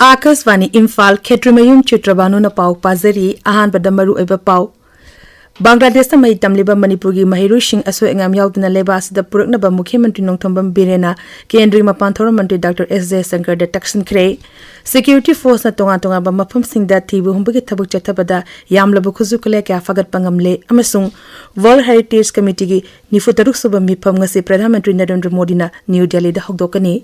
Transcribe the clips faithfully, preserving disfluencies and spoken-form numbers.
ꯑꯥꯀꯥꯁꯕꯥꯅꯤ ꯏꯝꯐꯥꯜ, ꯈꯦꯇ꯭ꯔꯤꯃꯌꯨꯝ ꯆꯤꯇ꯭ꯔꯕꯥꯅꯨꯅ ꯄꯥꯎ ꯄꯥꯖꯔꯤ꯫ ꯑꯍꯥꯟꯕꯗ ꯃꯔꯨꯑꯣꯏꯕ ꯄꯥꯎ꯫ ꯕꯪꯒ꯭ꯂꯥꯗꯦꯁꯇ ꯃꯍꯩ ꯇꯝꯂꯤꯕ ꯃꯅꯤꯄꯨꯔꯒꯤ ꯃꯍꯩꯔꯣꯏꯁꯤꯡ ꯑꯁꯣꯏ ꯑꯉꯥꯝ ꯌꯥꯎꯗꯅ ꯂꯩꯕꯥꯛ ꯑꯁꯤꯗ ꯄꯨꯔꯛꯅꯕ ꯃꯨꯈ꯭ꯌ ꯃꯟꯇ꯭ꯔꯤ ꯅꯣꯡꯊꯣꯝꯕꯝ ꯕꯤꯔꯦꯟꯅ ꯀꯦꯟꯗ꯭ꯔꯒꯤ ꯃꯄꯥꯟ ꯊꯧꯔꯝ ꯃꯟꯇ꯭ꯔꯤ ꯗꯥꯛꯇꯔ ꯑꯦꯁ ꯖꯌꯁꯪꯀꯔꯗ ꯇꯛꯁꯤꯟꯈ꯭ꯔꯦ꯫ ꯁꯦꯀ꯭ꯌꯨꯔꯤꯇꯤ ꯐꯣꯔꯁꯅ ꯇꯣꯉꯥꯟ ꯇꯣꯉꯥꯟꯕ ꯃꯐꯝꯁꯤꯡꯗ ꯊꯤꯕ ꯍꯨꯝꯕꯒꯤ ꯊꯕꯛ ꯆꯠꯊꯕꯗ ꯌꯥꯝꯂꯕ ꯈꯨꯠꯁꯨ ꯈꯨꯠꯂꯥꯏ ꯀꯌꯥ ꯐꯥꯒꯠꯄ ꯉꯝꯂꯦ ꯑꯃꯁꯨꯡ ꯋꯥꯔꯜꯗ ꯍꯦꯔꯤꯇꯦꯖ ꯀꯃꯤꯇꯤꯒꯤ ꯅꯤꯐꯨ ꯇꯔꯨꯛ ꯁꯨꯕ ꯃꯤꯐꯝ ꯉꯁꯤ ꯄ꯭ꯔꯙꯥꯟ ꯃꯟꯇ꯭ꯔꯤ ꯅꯔꯦꯟꯗ꯭ꯔ ꯃꯣꯗꯤꯅ ꯅ꯭ꯌꯨ ꯗꯦꯜꯂꯤꯗ ꯍꯧꯗꯣꯛꯀꯅꯤ꯫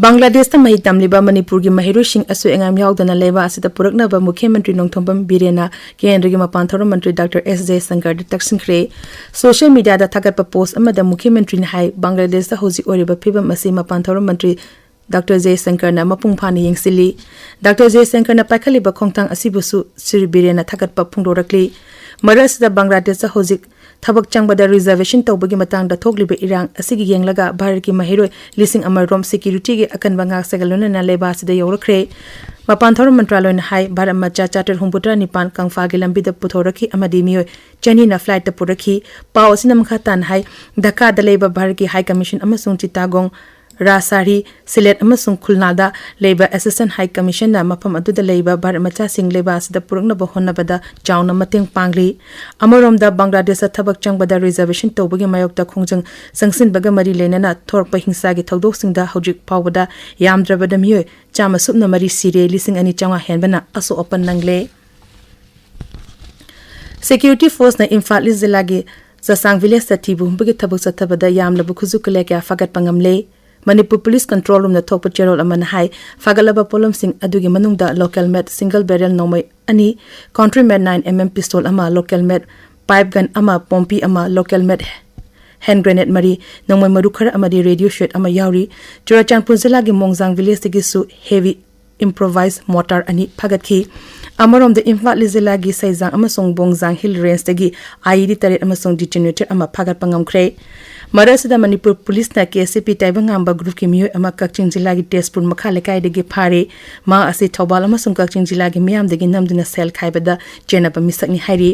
ꯕꯪꯒ꯭ꯂꯥꯗꯦꯁꯇ ꯃꯍꯩ ꯇꯝꯂꯤꯕ ꯃꯅꯤꯄꯨꯔꯒꯤ ꯃꯍꯩꯔꯣꯏꯁꯤꯡ ꯑꯁꯣꯏ ꯑꯉꯥꯝ ꯌꯥꯎꯗꯅ ꯂꯩꯕꯥꯛ ꯑꯁꯤꯗ ꯄꯨꯔꯛꯅꯕ ꯃꯨꯈ꯭ꯌ ꯃꯟꯇ꯭ꯔꯤ ꯅꯣꯡꯊꯣꯝꯕꯝ ꯕꯤꯔꯦꯟꯅ ꯀꯦꯟꯗ꯭ꯔꯒꯤ ꯃꯄꯥꯟ ꯊꯧꯔꯝ ꯃꯟꯇ꯭ꯔꯤ ꯗꯥꯛꯇꯔ ꯑꯦꯁ ꯖꯌꯁꯪꯀꯔꯗ ꯇꯛꯁꯤꯟꯈ꯭ꯔꯦ꯫ ꯁꯣꯁꯤꯌꯦꯜ ꯃꯤꯗꯤꯌꯥꯗ ꯊꯥꯒꯠꯄ ꯄꯣꯁ꯭ꯠ ꯑꯃꯗ ꯃꯨꯈ꯭ꯌ ꯃꯟꯇ꯭ꯔꯤꯅ ꯍꯥꯏ, ꯕꯪꯒ꯭ꯂꯥꯗꯦꯁꯇ ꯍꯧꯖꯤꯛ ꯑꯣꯏꯔꯤꯕ ꯐꯤꯕꯝ ꯑꯁꯤ ꯃꯄꯥꯟ ꯊꯧꯔꯝ ꯃꯟꯇ꯭ꯔꯤ ꯗꯥꯛꯇꯔ ꯖꯌꯁꯪꯀꯔꯅ ꯃꯄꯨꯡ ꯐꯥꯅ ꯌꯦꯡꯁꯤꯜꯂꯤ꯫ ꯗꯥꯛꯇꯔ ꯖꯌꯁꯪꯀꯔꯅ ꯄꯥꯏꯈꯠꯂꯤꯕ ꯈꯣꯡꯊꯥꯡ ꯑꯁꯤꯕꯨꯁꯨ ꯁ꯭ꯔꯤ ꯕꯤꯔꯦꯟꯅ ꯊꯥꯒꯠꯄ ꯐꯣꯡꯗꯣꯔꯛꯂꯤ꯫ ꯃꯔꯛ ꯑꯁꯤꯗ ꯕꯪꯒ꯭ꯂꯥꯗꯦꯁꯇ ꯍꯧꯖꯤꯛ ꯊꯕꯛ ꯆꯪꯕꯗ ꯔꯤꯖꯔꯕꯦꯁꯟ ꯇꯧꯕꯒꯤ ꯃꯇꯥꯡꯗ ꯊꯣꯛꯂꯤꯕ ꯏꯔꯥꯡ ꯑꯁꯤꯒꯤ ꯌꯦꯡꯂꯒ ꯚꯥꯔꯠꯀꯤ ꯃꯍꯩꯔꯣꯏ ꯂꯤꯁꯤꯡ ꯑꯃꯔꯣꯝ ꯁꯦꯀ꯭ꯌꯨꯔꯤꯇꯤꯒꯤ ꯑꯀꯟꯕ ꯉꯥꯛ ꯁꯦꯜꯒ ꯂꯣꯏꯅꯅ ꯂꯩꯕꯥꯛ ꯑꯁꯤꯗ ꯌꯧꯔꯛꯈ꯭ꯔꯦ꯫ ꯃꯄꯥꯟ ꯊꯧꯔꯝ ꯃꯟꯇ꯭ꯔꯥꯂꯣꯏꯅ ꯍꯥꯏ, ꯚꯥꯔꯠ ꯃꯆꯥ ꯆꯥꯇ꯭ꯔꯦꯠ ꯍꯨꯝꯐꯨꯇꯔꯥ ꯅꯤꯄꯥꯟ ꯀꯪꯐꯥꯒꯤ ꯂꯝꯕꯤꯗ ꯄꯨꯊꯣꯔꯛꯈꯤ ꯑꯃꯗꯤ ꯃꯤꯑꯣꯏ ꯆꯅꯤꯅ ꯐ꯭ꯂꯥꯏꯠꯇ ꯄꯨꯔꯛꯈꯤ꯫ ꯄꯥꯎ ꯑꯁꯤꯅ ꯃꯈꯥ ꯇꯥꯅ ꯍꯥꯏ, ꯙꯥꯀꯥꯗ ꯂꯩꯕ ꯚꯥꯔꯠꯀꯤ ꯍꯥꯏ ꯀꯃꯤꯁꯟ ꯑꯃꯁꯨꯡ ꯆꯤꯇꯥꯒꯣꯡ, ꯔꯥꯖꯁꯥꯍꯤ, ꯁꯤꯂꯦꯠ ꯑꯃꯁꯨꯡ ꯈꯨꯜꯅꯥꯗ ꯂꯩꯕ ꯑꯦꯁꯤꯁꯇꯦꯟ ꯍꯥꯏ ꯀꯃꯤꯁꯟꯅ ꯃꯐꯝ ꯑꯗꯨꯗ ꯂꯩꯕ ꯚꯥꯔꯠ ꯃꯆꯥꯁꯤꯡ ꯂꯩꯕꯥꯛ ꯑꯁꯤꯗ ꯄꯨꯔꯛꯅꯕ ꯍꯣꯠꯅꯕꯗ ꯆꯥꯎꯅ ꯃꯇꯦꯡ ꯄꯥꯡꯂꯤ꯫ ꯑꯃꯔꯣꯝꯗ, ꯕꯪꯒ꯭ꯂꯥꯗꯦꯁꯇ ꯊꯕꯛ ꯆꯪꯕꯗ ꯔꯤꯖꯔꯕꯦꯁꯟ ꯇꯧꯕꯒꯤ ꯃꯥꯌꯣꯛꯇ ꯈꯣꯡꯖꯪ ꯆꯪꯁꯤꯟꯕꯒ ꯃꯔꯤ ꯂꯩꯅꯅ ꯊꯣꯔꯛꯄ ꯍꯤꯡꯁꯥꯒꯤ ꯊꯧꯗꯣꯛꯁꯤꯡꯗ ꯍꯧꯖꯤꯛ ꯐꯥꯎꯕꯗ ꯌꯥꯝꯗ꯭ꯔꯕꯗ ꯃꯤꯑꯣꯏ ꯆꯥꯝꯃ ꯁꯨꯞꯅ ꯃꯔꯤ ꯁꯤꯔꯦ, ꯂꯤꯁꯤꯡ ꯑꯅꯤ ꯆꯥꯝꯃꯉꯥ ꯍꯦꯟꯕꯅ ꯑꯁꯣꯛ ꯑꯄꯟ ꯅꯪꯂꯦ꯫ ꯁꯦꯀ꯭ꯌꯨꯔꯤꯇꯤ ꯐꯣꯔꯁꯅ ꯏꯝꯐꯥꯜ ꯏꯁ ꯖꯤꯂꯥꯒꯤ ꯆꯁꯥꯡ ꯚꯤꯂꯦꯖꯇ ꯊꯤꯕ ꯍꯨꯝꯕꯒꯤ ꯊꯕꯛ ꯆꯠꯊꯕꯗ ꯌꯥꯝꯂꯕ ꯈꯨꯠꯁꯨ ꯈꯨꯠꯂꯥꯏ ꯀꯌꯥ ꯐꯥꯒꯠꯄ ꯉꯝꯂꯦ꯫ ꯃꯅꯤꯄꯨꯔ ꯄꯨꯂꯤꯁ ꯀꯟꯇ꯭ꯔꯣꯜ ꯔꯨꯝꯅ ꯊꯣꯛꯄ ꯆꯦꯔꯣꯜ ꯑꯃꯅ ꯍꯥꯏ, ꯐꯥꯒꯠꯂꯕ ꯄꯣꯠꯂꯝꯁꯤꯡ ꯑꯗꯨꯒꯤ ꯃꯅꯨꯡꯗ ꯂꯣꯀꯦꯜ ꯃꯦꯗ ꯁꯤꯡꯒꯜ ꯕꯦꯔꯦꯜ ꯅꯣꯡꯃꯩ ꯑꯅꯤ, ꯀꯥꯎꯟꯇ꯭ꯔꯤ ꯃꯦꯗ ꯅꯥꯏꯟ ꯑꯦꯝ ꯑꯦꯝ ꯄꯤꯁꯇꯣꯜ ꯑꯃ, ꯂꯣꯀꯦꯜ ꯃꯦꯗ ꯄꯥꯏꯞ ꯒꯟ ꯑꯃ, ꯄꯣꯝꯄꯤ ꯑꯃ, ꯂꯣꯀꯦꯜ ꯃꯦꯗ ꯍꯦꯟ ꯒ꯭ꯔꯦꯅꯦꯗ ꯃꯔꯤ, ꯅꯣꯡꯃꯩ ꯃꯔꯨ ꯈꯔ ꯑꯃꯗꯤ ꯔꯦꯗꯤꯑꯣ ꯁꯦꯠ ꯑꯃ ꯌꯥꯎꯔꯤ꯫ ꯆꯨꯔꯥꯆꯥꯟꯄꯨꯔ ꯖꯤꯂꯥꯒꯤ ꯃꯣꯡꯖꯥꯡ ꯚꯤꯂꯦꯖꯇꯒꯤꯁꯨ ꯍꯦꯚꯤ ꯏꯝꯄ꯭ꯔꯣꯚꯥꯏꯖ ꯃꯣꯔꯇꯥꯔ ꯑꯅꯤ ꯐꯥꯒꯠꯈꯤ꯫ ꯑꯃꯔꯣꯝꯗ, ꯏꯝꯐꯥꯜ ꯏꯁ ꯖꯤꯂꯥꯒꯤ ꯁꯩꯖꯥꯡ ꯑꯃꯁꯨꯡ ꯕꯣꯡꯖꯥꯡ ꯍꯤꯜ ꯔꯦꯟꯖꯇꯒꯤ ꯑꯥꯏꯏꯗꯤ ꯇꯔꯦꯠ ꯑꯃꯁꯨꯡ ꯗꯤꯇꯣꯅꯦꯇꯔ ꯑꯃ ꯐꯥꯒꯠꯄ ꯉꯝꯈ꯭ꯔꯦ꯫ ꯃꯔꯛ ꯑꯁꯤꯗ, ꯃꯅꯤꯄꯨꯔ ꯄꯨꯂꯤꯁꯅ ꯀꯦ ꯑꯦꯁ ꯑꯦ ꯄꯤ ꯇꯥꯏꯕꯪꯉꯥꯟꯕ ꯒ꯭ꯔꯨꯞꯀꯤ ꯃꯤꯑꯣꯏ ꯑꯃ ꯀꯛꯆꯤꯡ ꯖꯤꯂꯥꯒꯤ ꯇꯦꯖꯄꯨꯔ ꯃꯈꯥ ꯂꯩꯀꯥꯏꯗꯒꯤ ꯐꯥꯔꯦ꯫ ꯃꯍꯥꯛ ꯑꯁꯤ ꯊꯧꯕꯥꯜ ꯑꯃꯁꯨꯡ ꯀꯛꯆꯤꯡ ꯖꯤꯂꯥꯒꯤ ꯃꯤꯌꯥꯝꯗꯒꯤ ꯅꯝꯗꯨꯅ ꯁꯦꯜ ꯈꯥꯏꯕꯗ ꯆꯦꯟꯅꯕ ꯃꯤꯁꯛꯅꯤ ꯍꯥꯏꯔꯤ꯫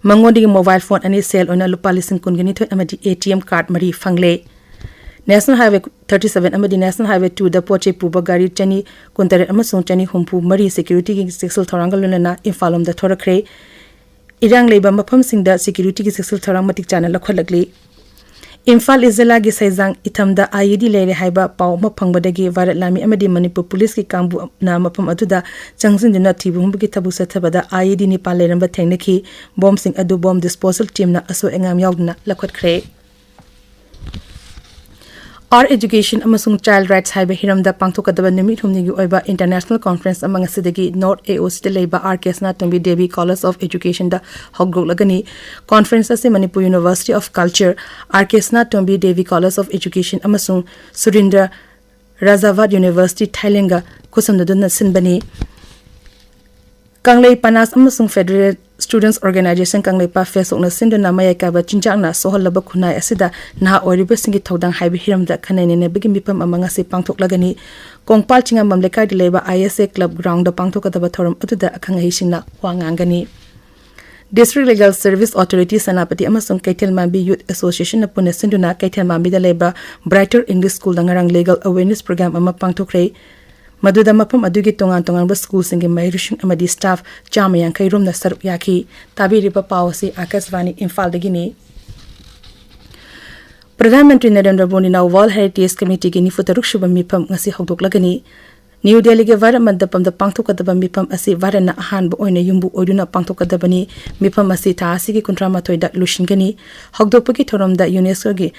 ꯃꯉꯣꯟꯗꯒꯤ ꯃꯣꯕꯥꯏꯜ ꯐꯣꯟ ꯑꯅꯤ, ꯁꯦꯜ ꯑꯣꯏꯅ ꯂꯨꯄꯥ ꯂꯤꯁꯤꯡ ꯀꯨꯟꯒ ꯅꯤꯊꯣꯏ ꯑꯃꯗꯤ ꯑꯦ ꯇꯤ ꯑꯦꯝ ꯀꯥꯔꯗ ꯃꯔꯤ ꯐꯪꯂꯦ꯫ ꯅꯦꯁꯅꯦꯜ ꯍꯥꯏꯋꯦ ꯊꯥꯔꯇꯤ ꯁꯚꯦꯟ ꯑꯃꯗꯤ ꯅꯦꯁꯅꯦꯜ ꯍꯥꯏꯋꯦ ꯇꯨꯗ ꯄꯣꯠ ꯆꯩ ꯄꯨꯕ ꯒꯥꯔꯤ ꯆꯅꯤ ꯀꯨꯟꯇꯔꯦꯠ ꯑꯃꯁꯨꯡ ꯆꯅꯤ ꯍꯨꯝꯐꯨ ꯃꯔꯤ ꯁꯦꯀ꯭ꯌꯨꯔꯤꯇꯤꯒꯤ ꯆꯦꯛꯁꯤꯜ ꯊꯧꯔꯥꯡꯒ ꯂꯣꯏꯅꯅ ꯏꯝꯐꯥꯜ ꯂꯣꯝꯗ ꯊꯣꯔꯛꯈ꯭ꯔꯦ꯫ ꯏꯔꯥꯡ ꯂꯩꯕ ꯃꯐꯝꯁꯤꯡꯗ ꯁꯦꯀ꯭ꯌꯨꯔꯤꯇꯤꯒꯤ ꯆꯦꯛꯁꯤꯜ ꯊꯧꯔꯥꯡ ꯃꯇꯤꯛ ꯆꯥꯅ ꯂꯧꯈꯠꯂꯛꯂꯤ꯫ ꯏꯝꯐꯥꯜ ꯏꯁ ꯖꯤꯂꯥꯒꯤ ꯁꯩꯖꯥꯡ ꯏꯊꯝꯗ ꯑꯥꯏ ꯏ ꯗꯤ ꯂꯩꯔꯦ ꯍꯥꯏꯕ ꯄꯥꯎ ꯑꯃ ꯐꯪꯕꯗꯒꯤ ꯚꯥꯔꯠ ꯂꯥꯟꯃꯤ ꯑꯃꯗꯤ ꯃꯅꯤꯄꯨꯔ ꯄꯨꯂꯤꯁꯀꯤ ꯀꯥꯡꯕꯨꯅ ꯃꯐꯝ ꯑꯗꯨꯗ ꯆꯪꯁꯤꯟꯗꯨꯅ ꯊꯤꯕ ꯍꯨꯝꯕꯒꯤ ꯊꯕꯛ ꯆꯠꯊꯕꯗ ꯑꯥꯏ ꯏ ꯗꯤ ꯅꯤꯄꯥꯜ ꯂꯩꯔꯝꯕ ꯊꯦꯡꯅꯈꯤ꯫ ꯕꯣꯝꯁꯤꯡ ꯑꯗꯨ ꯕꯣꯝ ꯗꯤꯁꯄꯣꯖꯦꯜ ꯇꯤꯝꯅ ꯑꯁꯣꯏ ꯑꯉꯥꯝ ꯌꯥꯎꯗꯅ ꯂꯧꯈꯠꯈ꯭ꯔꯦ꯫ Our Education ꯑꯃꯁꯨꯡ Child Rights ꯍꯥꯏꯕ ꯍꯤꯔꯝꯗ ꯄꯥꯡꯊꯣꯛꯀꯗꯕ ꯅꯨꯃꯤꯠ ꯍꯨꯝꯅꯤꯒꯤ ꯑꯣꯏꯕ ꯏꯟꯇꯔꯅꯦꯁꯅꯦꯜ ꯀꯣꯟꯐ꯭ꯔꯦꯟꯁ ꯑꯃ ꯉꯁꯤꯗꯒꯤ ꯅꯣꯔꯠ ꯑꯦ ꯑꯣ ꯁꯤꯗ ꯂꯩꯕ R K Sanatombi Devi college of ꯑꯦꯖꯨꯀꯦꯁꯟꯗ ꯍꯧꯗꯣꯛꯂꯒꯅꯤ꯫ ꯀꯣꯟꯐ꯭ꯔꯦꯟꯁ ꯑꯁꯤ Manipur university of culture, R K Sanatombi Devi college of education ꯑꯃꯁꯨꯡ ꯁꯨꯔꯤꯟꯗ꯭ꯔ ꯔꯥꯖꯥꯕꯥꯗ ꯌꯨꯅꯤꯚꯔꯁꯤꯇꯤ ꯊꯥꯏꯂꯦꯟꯒ ꯈꯨꯠꯁꯝꯅꯗꯨꯅ ꯁꯤꯟꯕꯅꯤ꯫ ꯀꯪꯂꯩ ꯄꯅꯥꯁ ꯑꯃꯁꯨꯡ ꯐꯦꯗꯔꯦꯜ ꯁ꯭ꯇꯨꯗꯦꯟꯠꯁ ꯑꯣꯔꯒꯅꯥꯏꯖꯦꯁꯟ ꯀꯪꯂꯩꯄꯥꯛ ꯐꯦꯁꯕꯨꯛꯅ ꯁꯤꯟꯗꯨꯅ ꯃꯌꯥꯏ ꯀꯥꯏꯕ ꯆꯤꯟꯖꯥꯛꯅ ꯁꯣꯛꯍꯜꯂꯕ ꯈꯨꯟꯅꯥꯏ ꯑꯁꯤꯗ ꯅꯍꯥ ꯑꯣꯏꯔꯤꯕꯁꯤꯡꯒꯤ ꯊꯧꯗꯥꯡ ꯍꯥꯏꯕ ꯍꯤꯔꯝꯗ ꯈꯟꯅ ꯅꯩꯅꯕꯒꯤ ꯃꯤꯐꯝ ꯑꯃ ꯉꯁꯤ ꯄꯥꯡꯊꯣꯛꯂꯒꯅꯤ꯫ ꯀꯣꯡꯄꯥꯜ ꯆꯤꯡꯉꯥꯝꯕꯝ ꯂꯩꯀꯥꯏꯗ ꯂꯩꯕ ꯑꯥꯏ ꯑꯦꯁ ꯑꯦ ꯀ꯭ꯂꯕ ꯒ꯭ꯔꯥꯎꯟꯗ ꯄꯥꯡꯊꯣꯛꯀꯗꯕ ꯊꯧꯔꯝ ꯑꯗꯨꯗ ꯑꯈꯪ ꯑꯍꯩꯁꯤꯡꯅ ꯋꯥ ꯉꯥꯡꯒꯅꯤ꯫ District legal service authority Senapati ꯑꯃꯁꯨꯡ ꯀꯩꯊꯦꯜ ꯃꯥꯟꯕꯤ ꯌꯨꯠ ꯑꯦꯁꯣꯁꯤꯌꯦꯁꯟꯅ ꯄꯨꯟꯅ ꯁꯤꯟꯗꯨꯅ ꯀꯩꯊꯦꯜ ꯃꯥꯟꯕꯤꯗ ꯂꯩꯕ ꯕ꯭ꯔꯥꯏꯇꯔ ꯏꯪꯂꯤꯁ ꯁ꯭ꯀꯨꯜꯗ ꯉꯔꯥꯡ ꯂꯤꯒꯦꯜ ꯑꯋꯦꯔꯅꯦꯁ ꯄ꯭ꯔꯣꯒ꯭ꯔꯥꯝ ꯑꯃ ꯄꯥꯡꯊꯣꯛꯈ꯭ꯔꯦ꯫ ꯃꯗꯨꯗ ꯃꯐꯝ ꯑꯗꯨꯒꯤ ꯇꯣꯉꯥꯟ ꯇꯣꯉꯥꯟꯕ ꯁ꯭ꯀꯨꯜꯁꯤꯡꯒꯤ ꯃꯍꯩꯔꯣꯏꯁꯤꯡ ꯑꯃꯗꯤ ꯁ꯭ꯇꯥꯐ ꯆꯥꯝꯃ ꯌꯥꯡꯈꯩ ꯔꯣꯝꯅ ꯁꯔꯨꯛ ꯌꯥꯈꯤ꯫ ꯇꯥꯕꯤꯔꯤꯕ ꯄꯥꯎ ꯑꯁꯤ ꯑꯥꯀꯥꯁꯕꯥꯅꯤ ꯏꯝꯐꯥꯜꯗꯒꯤꯅꯤ꯫ ꯄ꯭ꯔꯙꯥꯟ ꯃꯟꯇ꯭ꯔꯤ ꯅꯔꯦꯟꯗ꯭ꯔ ꯃꯣꯗꯤꯅ ꯋꯥꯔꯜꯗ ꯍꯦꯔꯤꯇꯦꯖ ꯀꯃꯤꯇꯤꯒꯤ ꯅꯤꯐꯨ ꯇꯔꯨꯛ ꯁꯨꯕ ꯃꯤꯐꯝ ꯉꯁꯤ ꯍꯧꯗꯣꯛꯂꯒꯅꯤ꯫ ꯅ꯭ꯌꯨ ꯗꯦꯜꯂꯤꯒꯤ ꯚꯥꯔꯠ ꯃꯟꯗꯄꯝꯗ ꯄꯥꯡꯊꯣꯛꯀꯗꯕ ꯃꯤꯐꯝ ꯑꯁꯤ ꯚꯥꯔꯠꯅ ꯑꯍꯥꯟꯕ ꯑꯣꯏꯅ ꯌꯨꯝꯕꯨ ꯑꯣꯏꯗꯨꯅ ꯄꯥꯡꯊꯣꯛꯀꯗꯕꯅꯤ꯫ ꯃꯤꯐꯝ ꯑꯁꯤ ꯊꯥ ꯑꯁꯤꯒꯤ ꯀꯨꯟꯊ꯭ꯔꯥ ꯃꯥꯊꯣꯏꯗ ꯂꯣꯏꯁꯤꯟꯒꯅꯤ꯫ ꯍꯧꯗꯣꯛꯄꯒꯤ ꯊꯧꯔꯝꯗ ꯌꯨꯅꯦꯁꯀꯣꯒꯤ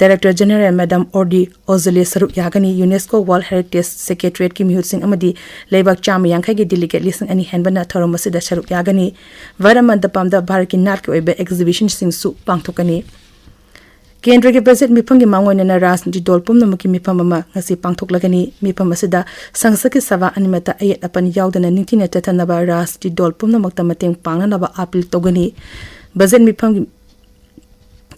ꯗꯥꯏꯔꯦꯛꯇꯔ ꯖꯦꯅꯔꯦꯜ ꯃꯦꯗꯥꯝ ꯑꯣꯔꯗꯤ ꯑꯣꯖꯂꯦ ꯁꯔꯨꯛ ꯌꯥꯒꯅꯤ꯫ ꯌꯨꯅꯦꯁꯀꯣ ꯋꯥꯔꯜꯗ ꯍꯦꯔꯤꯇꯦꯖ ꯁꯦꯀ꯭ꯔꯦꯇꯔꯤꯌꯦꯠꯀꯤ ꯃꯤꯍꯨꯠꯁꯤꯡ ꯑꯃꯗꯤ ꯂꯩꯕꯥꯛ ꯆꯥꯝꯃ ꯌꯥꯡꯈꯩꯒꯤ ꯗꯦꯂꯤꯒꯦꯠ ꯂꯤꯁꯤꯡ ꯑꯅꯤ ꯍꯦꯟꯕꯅ ꯊꯧꯔꯝ ꯑꯁꯤꯗ ꯁꯔꯨꯛ ꯌꯥꯒꯅꯤ꯫ ꯚꯥꯔꯠ ꯃꯟꯗꯄꯝꯗ ꯚꯥꯔꯠꯀꯤ ꯅꯥꯠꯀꯤ ꯑꯣꯏꯕ ꯑꯦꯛꯖꯤꯕꯤꯁꯟꯁꯤꯡꯁꯨ ꯄꯥꯡꯊꯣꯛꯀꯅꯤ꯫ ꯀꯦꯟꯗ꯭ꯔꯒꯤ ꯕꯖꯦꯠ ꯃꯤꯐꯝꯒꯤ ꯃꯥꯡꯑꯣꯏꯅꯅ ꯔꯥꯖꯅꯤꯇꯤ ꯗꯣꯜ ꯄꯨꯝꯅꯃꯛꯀꯤ ꯃꯤꯐꯝ ꯑꯃ ꯉꯁꯤ ꯄꯥꯡꯊꯣꯛꯂꯒꯅꯤ꯫ ꯃꯤꯐꯝ ꯑꯁꯤꯗ ꯁꯪꯁꯠꯀꯤ ꯁꯚꯥ ꯑꯅꯤꯃꯛꯇ ꯑꯌꯦꯠ ꯑꯄꯟ ꯌꯥꯎꯗꯅ ꯅꯤꯡꯊꯤꯅ ꯆꯠꯊꯅꯕ ꯔꯥꯖꯅꯤꯇꯤ ꯗꯣꯜ ꯄꯨꯝꯅꯃꯛꯇ ꯃꯇꯦꯡ ꯄꯥꯡꯅꯅꯕ ꯑꯥꯄꯤꯜ ꯇꯧꯒꯅꯤ꯫ ꯕꯖꯦꯠ ꯃꯤꯐꯝꯒꯤ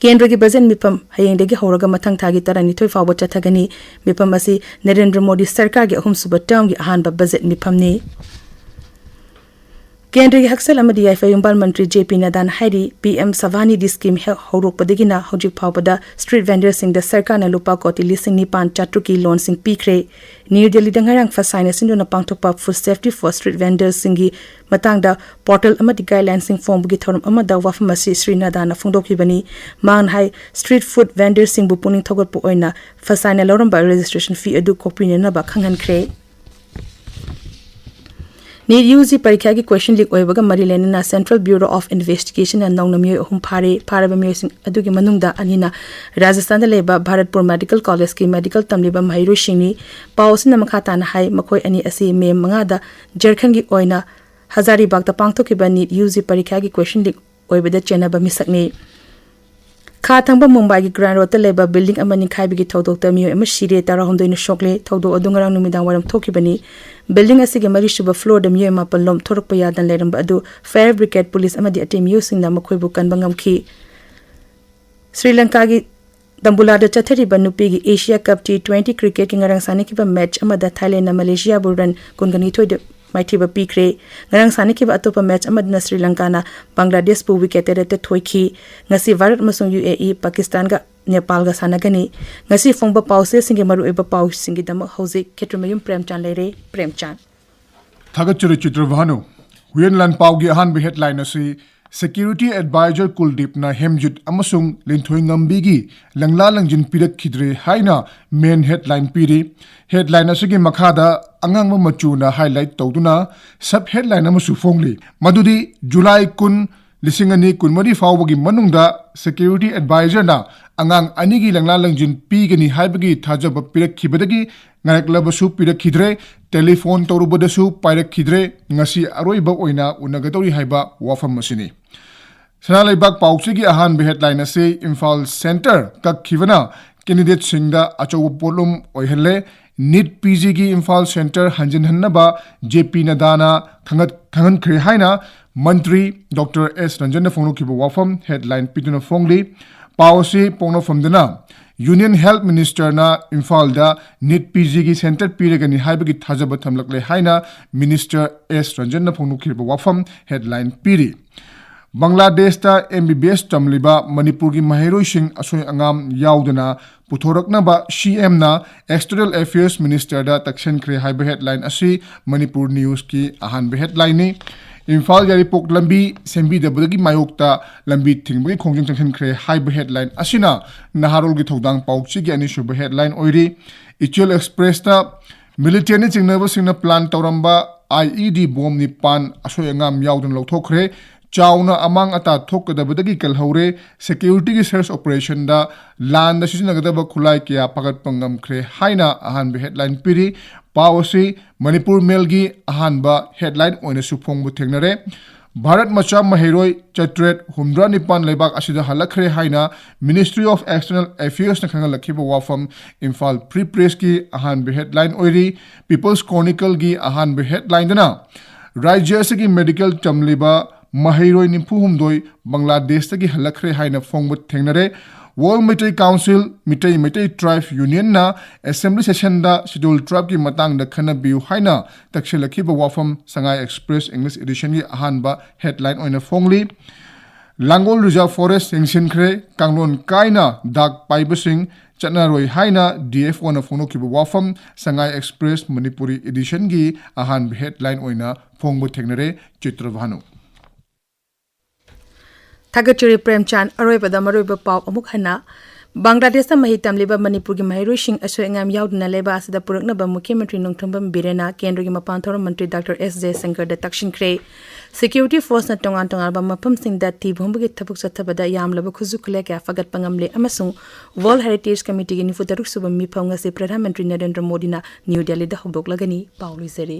ꯀꯦꯟꯗ꯭ꯔꯒꯤ ꯕꯖꯦꯠ ꯃꯤꯐꯝ ꯍꯌꯦꯡꯗꯒꯤ ꯍꯧꯔꯒ ꯃꯊꯪ ꯊꯥꯒꯤ ꯇꯔꯥꯅꯤꯊꯣꯏ ꯐꯥꯎꯕ ꯆꯠꯊꯒꯅꯤ꯫ ꯃꯤꯐꯝ ꯑꯁꯤ ꯅꯔꯦꯟꯗ꯭ꯔ ꯃꯣꯗꯤ ꯁꯔꯀꯥꯔꯒꯤ ꯑꯍꯨꯝꯁꯨꯕ ꯇꯔꯝꯒꯤ ꯑꯍꯥꯟꯕ ꯕꯖꯦꯠ ꯃꯤꯐꯝꯅꯤ꯫ ꯀꯦꯟꯗ꯭ꯔꯒꯤ ꯍꯛꯁꯦꯜ ꯑꯃꯗꯤ ꯌꯥꯏꯐ ꯌꯨꯝꯕꯥꯜ ꯃꯟꯇ꯭ꯔꯤ ꯖꯦ ꯄꯤ ꯅꯗꯥꯅ ꯍꯥꯏꯔꯤ, ꯄꯤ ꯑꯦꯝ ꯁꯚꯥꯅꯤꯙꯤ ꯁ꯭ꯀꯤꯝ ꯍꯦꯛ ꯍꯧꯔꯛꯄꯗꯒꯤꯅ ꯍꯧꯖꯤꯛ ꯐꯥꯎꯕꯗ ꯁ꯭ꯇ꯭ꯔꯤꯠ ꯚꯦꯟꯗꯔꯁꯤꯡꯗ ꯁꯔꯀꯥꯔꯅ ꯂꯨꯄꯥ ꯀꯣꯇꯤ ꯂꯤꯁꯤꯡ ꯅꯤꯄꯥꯟ ꯆꯥꯇ꯭ꯔꯨꯛꯀꯤ ꯂꯣꯟꯁꯤꯡ ꯄꯤꯈ꯭ꯔꯦ꯫ ꯅ꯭ꯌꯨ ꯗꯦꯜꯂꯤꯗ ꯉꯔꯥꯡ ꯐꯁꯥꯏꯅ ꯁꯤꯟꯗꯨꯅ ꯄꯥꯡꯊꯣꯛꯄ Food Safety for Street Vendorsꯁꯤꯡꯒꯤ ꯃꯇꯥꯡꯗ ꯄꯣꯔꯇꯦꯜ ꯑꯃꯗꯤ ꯒꯥꯏꯗꯂꯥꯏꯟꯁꯤꯡ ꯐꯣꯡꯕꯒꯤ ꯊꯧꯔꯝ ꯑꯃꯗ ꯋꯥꯐꯝ ꯑꯁꯤ ꯁ꯭ꯔꯤ ꯅꯗꯥꯅ ꯐꯣꯡꯗꯣꯛꯈꯤꯕꯅꯤ꯫ ꯃꯍꯥꯛꯅ ꯍꯥꯏ, ꯁ꯭ꯇ꯭ꯔꯤꯠ ꯐꯨꯗ ꯚꯦꯟꯗꯔꯁꯤꯡꯕꯨ ꯄꯨꯛꯅꯤꯡ ꯊꯧꯒꯠꯄ ꯑꯣꯏꯅ ꯐꯁꯥꯏꯅ ꯂꯧꯔꯝꯕ ꯔꯦꯖꯤꯁꯇ꯭ꯔꯦꯁꯟ ꯐꯤ ꯑꯗꯨ ꯀꯣꯛꯄꯤꯅꯅꯕ ꯈꯪꯍꯟꯈ꯭ꯔꯦ꯫ ꯅꯤꯠ ꯌꯨ ꯖꯤ ꯄꯔꯤꯈ꯭ꯌꯥꯒꯤ ꯀꯣꯏꯁꯟ ꯂꯤꯛ ꯑꯣꯏꯕꯒ ꯃꯔꯤ ꯂꯩꯅꯅ Central Bureau of Investigationꯅ ꯅꯧꯅ ꯃꯤꯑꯣꯏ ꯑꯍꯨꯝ ꯐꯥꯔꯦ꯫ ꯐꯥꯔꯕ ꯃꯤꯑꯣꯏꯁꯤꯡ ꯑꯗꯨꯒꯤ ꯃꯅꯨꯡꯗ ꯑꯅꯤꯅ ꯔꯥꯖꯁꯊꯥꯟꯗ ꯂꯩꯕ ꯚꯥꯔꯠꯄꯨꯔ ꯃꯦꯗꯤꯀꯦꯜ ꯀꯣꯂꯦꯖꯀꯤ ꯃꯦꯗꯤꯀꯦꯜ ꯇꯝꯂꯤꯕ ꯃꯍꯩꯔꯣꯏꯁꯤꯡꯅꯤ꯫ ꯄꯥꯎ ꯑꯁꯤꯅ ꯃꯈꯥ ꯇꯥꯅ ꯍꯥꯏ, ꯃꯈꯣꯏ ꯑꯅꯤ ꯑꯁꯤ ꯃꯦ ꯃꯉꯥꯗ ꯖꯔꯈꯟꯒꯤ ꯑꯣꯏꯅ ꯍꯖꯥꯔꯤꯕꯥꯒꯇ ꯄꯥꯡꯊꯣꯛꯈꯤꯕ ꯅꯤꯠ ꯌꯨ ꯖꯤ ꯄꯔꯤꯈ꯭ꯌꯥꯒꯤ ꯀꯣꯏꯁꯟ ꯂꯤꯛ ꯑꯣꯏꯕꯗ ꯆꯦꯟꯅꯕ ꯃꯤꯁꯛꯅꯤ꯫ ꯈꯥ ꯊꯪꯕ ꯃꯨꯝꯕꯥꯏꯒꯤ ꯒ꯭ꯔꯥꯟ ꯔꯣꯗꯇ ꯂꯩꯕ ꯕꯤꯜꯗꯤꯡ ꯑꯃ ꯅꯤꯡꯈꯥꯏꯕꯒꯤ ꯊꯧꯗꯣꯛꯇ ꯃꯤꯑꯣꯏ ꯑꯃ ꯁꯤꯔꯦ, ꯇꯔꯥꯍꯨꯝꯗꯣꯏꯅ ꯁꯣꯛꯂꯦ꯫ ꯊꯧꯗꯣꯛ ꯑꯗꯨ ꯉꯔꯥꯡ ꯅꯨꯃꯤꯗꯥꯡ ꯋꯥꯏꯔꯝ ꯊꯣꯛꯈꯤꯕꯅꯤ꯫ ꯕꯤꯜꯗꯤꯡ ꯑꯁꯤꯒꯤ ꯃꯔꯤꯁꯨꯕ ꯐ꯭ꯂꯣꯔꯗ ꯃꯤꯑꯣꯏ ꯃꯥꯄꯟ ꯂꯣꯝ ꯊꯣꯔꯛꯄ ꯌꯥꯗꯅ ꯂꯩꯔꯝꯕ ꯑꯗꯨ ꯐꯥꯌꯔ ꯕ꯭ꯔꯤꯒꯦꯗ, ꯄꯨꯂꯤꯁ ꯑꯃꯗꯤ ꯑꯇꯩ ꯃꯤꯑꯣꯏꯁꯤꯡꯅ ꯃꯈꯣꯏꯕꯨ ꯀꯟꯕ ꯉꯝꯈꯤ꯫ ꯁ꯭ꯔꯤ ꯂꯪꯀꯥꯒꯤ ꯇꯝꯕꯨꯂꯥꯗ ꯆꯠꯊꯔꯤꯕ ꯅꯨꯄꯤꯒꯤ ꯑꯦꯁꯤꯌꯥ ꯀꯞ ꯇꯤ ꯇ꯭ꯋꯦꯟꯇꯤ ꯀ꯭ꯔꯤꯀꯦꯠꯀꯤ ꯉꯔꯥꯡ ꯁꯥꯟꯅꯈꯤꯕ ꯃꯦꯆ ꯑꯃꯗ ꯊꯥꯏꯂꯦꯟꯗꯅ ꯃꯂꯦꯁꯤꯌꯥꯕꯨ ꯔꯟ ꯀꯨꯟꯒ ꯅꯤꯊꯣꯏꯗ ꯃꯥꯏꯊꯤꯕ ꯄꯤꯈ꯭ꯔꯦ꯫ ꯉꯔꯥꯡ ꯁꯥꯟꯅꯈꯤꯕ ꯑꯇꯣꯞꯄ ꯃꯦꯆ ꯑꯃꯗꯅ ꯁ꯭ꯔꯤ ꯂꯪꯀꯥꯅ ꯕꯪꯒ꯭ꯂꯥꯗꯦꯁꯄꯨ ꯋꯤꯀꯦꯠ ꯇꯔꯦꯠꯇ ꯊꯣꯏꯈꯤ꯫ ꯉꯁꯤ ꯚꯥꯔꯠ ꯑꯃꯁꯨꯡ ꯌꯨ ꯑꯦ ꯏ ꯄꯥꯀꯤꯁꯇꯥꯟꯒ ꯅꯦꯄꯥꯜꯒ ꯁꯥꯟꯅꯒꯅꯤ꯫ ꯉꯁꯤ ꯐꯣꯡꯕ ꯄꯥꯎꯆꯦꯁꯤꯡꯒꯤ ꯃꯔꯨꯑꯣꯏꯕ ꯄꯥꯎꯁꯤꯡꯒꯤꯗꯃꯛ ꯍꯧꯖꯤꯛ ꯈꯦꯇ꯭ꯔꯤꯃꯌꯨꯝ ꯄ꯭ꯔꯦꯝꯆꯥꯟ ꯂꯩꯔꯦ꯫ ꯄ꯭ꯔꯦꯝꯆꯥꯟ꯫ ꯊꯥꯒꯠꯆꯔꯤ ꯆꯤꯇ꯭ꯔꯚꯥꯅꯨ꯫ ꯍꯨꯏꯌꯦꯟ ꯂꯥꯟꯄꯥꯎꯒꯤ ꯑꯍꯥꯟꯕ ꯍꯦꯗꯂꯥꯏꯟ ꯑꯁꯤ ꯁꯦꯀ꯭ꯌꯨꯔꯤꯇꯤ ꯑꯦꯗꯚꯥꯏꯖꯔ ꯀꯨꯜꯗꯤꯞꯅ ꯍꯦꯝꯖꯤꯠ ꯑꯃꯁꯨꯡ ꯂꯤꯟꯊꯣꯏꯉꯝꯕꯤꯒꯤ ꯂꯪꯂꯥ ꯂꯪꯖꯤꯟ ꯄꯤꯔꯛꯈꯤꯗ꯭ꯔꯦ ꯍꯥꯏꯅ ꯃꯦꯟ ꯍꯦꯗꯂꯥꯏꯟ ꯄꯤꯔꯤ꯫ ꯍꯦꯗꯂꯥꯏꯟ ꯑꯁꯤꯒꯤ ꯃꯈꯥꯗ ꯑꯉꯥꯡꯕ ꯃꯆꯨꯅ ꯍꯥꯏꯂꯥꯏꯠ ꯇꯧꯗꯨꯅ ꯁꯕ ꯍꯦꯗꯂꯥꯏꯟ ꯑꯃꯁꯨ ꯐꯣꯡꯂꯤ, ꯃꯗꯨꯗꯤ ꯖꯨꯂꯥꯏ ꯀꯨꯟ, ꯂꯤꯁꯤꯡ ꯑꯅꯤ ꯀꯨꯟꯃꯔꯤ ꯐꯥꯎꯕꯒꯤ ꯃꯅꯨꯡꯗ ꯁꯦꯀ꯭ꯌꯨꯔꯤꯇꯤ ꯑꯦꯗꯚꯥꯏꯖꯔꯅ ꯑꯉꯥꯡ ꯑꯅꯤꯒꯤ ꯂꯪꯂꯥ ꯂꯪꯖꯤꯟ ꯄꯤꯒꯅꯤ ꯍꯥꯏꯕꯒꯤ ꯊꯥꯖꯕ ꯄꯤꯔꯛꯈꯤꯕꯗꯒꯤ ꯉꯥꯏꯔꯛꯂꯕꯁꯨ ꯄꯤꯔꯛꯈꯤꯗ꯭ꯔꯦ꯫ ꯇꯦꯂꯤꯐꯣꯟ ꯇꯧꯔꯨꯕꯗꯁꯨ ꯄꯥꯏꯔꯛꯈꯤꯗ꯭ꯔꯦ꯫ ꯉꯁꯤ ꯑꯔꯣꯏꯕ ꯑꯣꯏꯅ ꯎꯅꯒꯗꯧꯔꯤ ꯍꯥꯏꯕ ꯋꯥꯐꯝ ꯑꯁꯤꯅꯤ꯫ ꯁꯅꯥ ꯂꯩꯕꯥꯛ ꯄꯥꯎꯆꯦꯒꯤ ꯑꯍꯥꯟꯕ ꯍꯦꯗꯂꯥꯏꯟ ꯑꯁꯤ ꯏꯝꯐꯥꯜ ꯁꯦꯟꯇꯔ ꯀꯛꯈꯤꯕꯅ ꯀꯦꯟꯗꯤꯗꯦꯠꯁꯤꯡꯗ ꯑꯆꯧꯕ ꯄꯣꯠꯂꯨꯝ ꯑꯣꯏꯍꯜꯂꯦ꯫ ꯅꯤꯠ ꯄꯤ ꯖꯤꯒꯤ ꯏꯝꯐꯥꯜ ꯁꯦꯟꯇꯔ ꯍꯟꯖꯤꯟꯍꯟꯅꯕ ꯖꯦ ꯄꯤ ꯅꯗꯥꯅ ꯈꯪꯍꯠ-, ꯈꯪꯍꯟꯈ꯭ꯔꯦ ꯍꯥꯏꯅ ꯃꯟꯇ꯭ꯔꯤ ꯗꯣꯛꯇꯔ ꯑꯦꯁ ꯔꯟꯖꯟꯅ ꯐꯣꯡꯗꯣꯛꯈꯤꯕ ꯋꯥꯐꯝ ꯍꯦꯗꯂꯥꯏꯟ ꯄꯤꯗꯨꯅ ꯐꯣꯡꯂꯤ꯫ ꯄꯥꯎ ꯑꯁꯤ ꯄꯣꯛꯅꯐꯝꯗꯅ Union Health Ministerꯅ ꯏꯝꯐꯥꯜꯗ NEET PGꯒꯤ center ꯄꯤꯔꯒꯅꯤ ꯍꯥꯏꯕꯒꯤ ꯊꯥꯖꯕ ꯊꯝꯂꯛꯂꯦ ꯍꯥꯏꯅ Minister S ꯔꯟꯖꯟꯅ ꯐꯣꯡꯗꯣꯛꯈꯤꯕ ꯋꯥꯐꯝ headline ꯄꯤꯔꯤ꯫ ꯕꯪꯒ꯭ꯂꯥꯗꯦꯁꯇ MBBS ꯇꯝꯂꯤꯕ ꯃꯅꯤꯄꯨꯔꯒꯤ ꯃꯍꯩꯔꯣꯏꯁꯤꯡ ꯑꯁꯣꯏ ꯑꯉꯥꯝ ꯌꯥꯎꯗꯅ ꯄꯨꯊꯣꯔꯛꯅꯕ CMꯅ External Affairs Ministerꯗ ꯇꯛꯁꯤꯟꯈ꯭ꯔꯦ ꯍꯥꯏꯕ headline ꯑꯁꯤ ꯃꯅꯤꯄꯨꯔ Newsꯀꯤ ꯑꯍꯥꯟꯕ headlineꯅꯤ꯫ ꯏꯝꯐꯥꯜ ꯌꯥꯏꯔꯤꯄꯣꯛ ꯂꯝꯕꯤ ꯁꯦꯝꯕꯤꯗꯕꯗꯒꯤ ꯃꯥꯌꯣꯛꯇ ꯂꯝꯕꯤ ꯊꯤꯡꯕꯒꯤ ꯈꯣꯡꯖꯪ ꯆꯪꯁꯤꯟꯈ꯭ꯔꯦ ꯍꯥꯏꯕ headline ꯑꯁꯤꯅ ꯅꯍꯥꯔꯣꯜꯒꯤ ꯊꯧꯗꯥꯡ ꯄꯥꯎꯆꯦꯒꯤ ꯑꯅꯤꯁꯨꯕ headline ꯑꯣꯏꯔꯤ꯫ ꯏꯆꯦꯜ Expressꯇ militaryꯅ ꯆꯤꯡꯅꯕꯁꯤꯡꯅ plan ꯇꯧꯔꯝꯕ IED bomb ꯅꯤꯄꯥꯟ ꯑꯁꯣꯏ ꯑꯉꯥꯝ ꯌꯥꯎꯗꯅ ꯂꯧꯊꯣꯛꯈ꯭ꯔꯦ꯫ ꯆꯥꯎꯅ ꯑꯃꯥꯡ ꯑꯇꯥ ꯊꯣꯛꯀꯗꯕꯗꯒꯤ ꯀꯜꯍꯧꯔꯦ꯫ Securityꯒꯤ search operationꯗ ꯂꯥꯟꯗ ꯁꯤꯖꯤꯟꯅꯒꯗꯕ ꯈꯨꯠꯂꯥꯏ ꯀꯌꯥ ꯐꯥꯒꯠꯄ ꯉꯝꯈ꯭ꯔꯦ ꯍꯥꯏꯅ ꯑꯍꯥꯟꯕ headline ꯄꯤꯔꯤ꯫ ꯄꯥꯎ ꯑꯁꯤ ꯃꯅꯤꯄꯨꯔ Mailꯒꯤ ꯑꯍꯥꯟꯕ headline ꯑꯣꯏꯅꯁꯨ ꯐꯣꯡꯕ ꯊꯦꯡꯅꯔꯦ꯫ ꯚꯥꯔꯠ ꯃꯆꯥ ꯃꯍꯩꯔꯣꯏ ꯆꯥꯇ꯭ꯔꯦꯠ ꯍꯨꯝꯗ꯭ꯔꯥ ꯅꯤꯄꯥꯟ ꯂꯩꯕꯥꯛ ꯑꯁꯤꯗ ꯍꯜꯂꯛꯈ꯭ꯔꯦ ꯍꯥꯏꯅ Ministry of External Affairsꯅ ꯈꯪꯍꯜꯂꯛꯈꯤꯕ ꯋꯥꯐꯝ ꯏꯝꯐꯥꯜ Free Pressꯀꯤ ꯑꯍꯥꯟꯕ headline ꯑꯣꯏꯔꯤ꯫ People's Chronicleꯒꯤ ꯑꯍꯥꯟꯕ headlineꯗꯅ ꯔꯥꯖ꯭ꯌ ꯑꯁꯤꯒꯤ medical ꯇꯝꯂꯤꯕ ꯃꯍꯩꯔꯣꯏ ꯅꯤꯐꯨ ꯍꯨꯝꯗꯣꯏ ꯕꯪꯒ꯭ꯂꯥꯗꯦꯁꯇꯒꯤ ꯍꯜꯂꯛꯈ꯭ꯔꯦ ꯍꯥꯏꯅ ꯐꯣꯡꯕ ꯊꯦꯡꯅꯔꯦ꯫ World Meitei Council, Meitei, Meitei Tribe Unionꯅ assembly sessionꯗ Scheduled Tribeꯀꯤ ꯃꯇꯥꯡꯗ ꯈꯟꯅꯕꯤꯌꯨ ꯍꯥꯏꯅ ꯇꯛꯁꯤꯜꯂꯛꯈꯤꯕ ꯋꯥꯐꯝ Sangai Express English editionꯒꯤ ꯑꯍꯥꯟꯕ headline ꯑꯣꯏꯅ ꯐꯣꯡꯂꯤ꯫ ꯂꯥꯡꯒꯣꯜ Reserve Forest ꯌꯦꯡꯁꯤꯟꯈ꯭ꯔꯦ, ꯀꯥꯡꯂꯣꯟ ꯀꯥꯏꯅ ꯗꯥꯛ ꯄꯥꯏꯕꯁꯤꯡ ꯆꯠꯅꯔꯣꯏ ꯍꯥꯏꯅ DFOꯅ ꯐꯣꯡꯗꯣꯛꯈꯤꯕ ꯋꯥꯐꯝ Sangai Express Manipuri editionꯒꯤ ꯑꯍꯥꯟꯕ headline ꯑꯣꯏꯅ ꯐꯣꯡꯕ ꯊꯦꯡꯅꯔꯦ꯫ ꯆꯤꯇ꯭ꯔꯚꯥꯅꯨ꯫ ꯊꯥꯒꯠꯆꯔꯤ ꯄ꯭ꯔꯦꯝꯆꯥꯟ꯫ ꯑꯔꯣꯏꯕꯗ ꯃꯔꯨꯑꯣꯏꯕ ꯄꯥꯎ ꯑꯃꯨꯛ ꯍꯟꯅ꯫ ꯕꯪꯒ꯭ꯂꯥꯗꯦꯁꯇ ꯃꯍꯩ ꯇꯝꯂꯤꯕ ꯃꯅꯤꯄꯨꯔꯒꯤ ꯃꯍꯩꯔꯣꯏꯁꯤꯡ ꯑꯁꯣꯏ ꯑꯉꯥꯝ ꯌꯥꯎꯗꯅ ꯂꯩꯕꯥꯛ ꯑꯁꯤꯗ ꯄꯨꯔꯛꯅꯕ ꯃꯨꯈ꯭ꯌ ꯃꯟꯇ꯭ꯔꯤ ꯅꯣꯡꯊꯣꯝꯕꯝ ꯕꯤꯔꯦꯟꯅ ꯀꯦꯟꯗ꯭ꯔꯒꯤ ꯃꯄꯥꯟ ꯊꯧꯔꯝ ꯃꯟꯇ꯭ꯔꯤ ꯗꯥꯛꯇꯔ ꯑꯦꯁ ꯖꯌꯁꯪꯀꯔꯗ ꯇꯛꯁꯤꯟꯈ꯭ꯔꯦ꯫ Security forceꯅ ꯇꯣꯉꯥꯟ ꯇꯣꯉꯥꯟꯕ ꯃꯐꯝꯁꯤꯡꯗ ꯊꯤꯕ ꯍꯨꯝꯕꯒꯤ ꯊꯕꯛ ꯆꯠꯊꯕꯗ ꯌꯥꯝꯂꯕ ꯈꯨꯠꯁꯨ ꯈꯨꯠꯂꯥꯏ ꯀꯌꯥ ꯐꯒꯠꯄ ꯉꯝꯂꯦ ꯑꯃꯁꯨꯡ World Heritage Committeeꯒꯤ ꯅꯤꯐꯨ ꯇꯔꯨꯛ ꯁꯨꯕ ꯃꯤꯐꯝ ꯉꯁꯤ ꯄ꯭ꯔꯙꯥꯟ ꯃꯟꯇ꯭ꯔꯤ ꯅꯔꯦꯟꯗ꯭ꯔ ꯃꯣꯗꯤꯅ ꯅ꯭ꯌꯨ ꯗꯦꯜꯂꯤꯗ ꯍꯧꯗꯣꯛꯂꯒꯅꯤ꯫ ꯄꯥꯎ ꯂꯣꯏꯖꯔꯦ꯫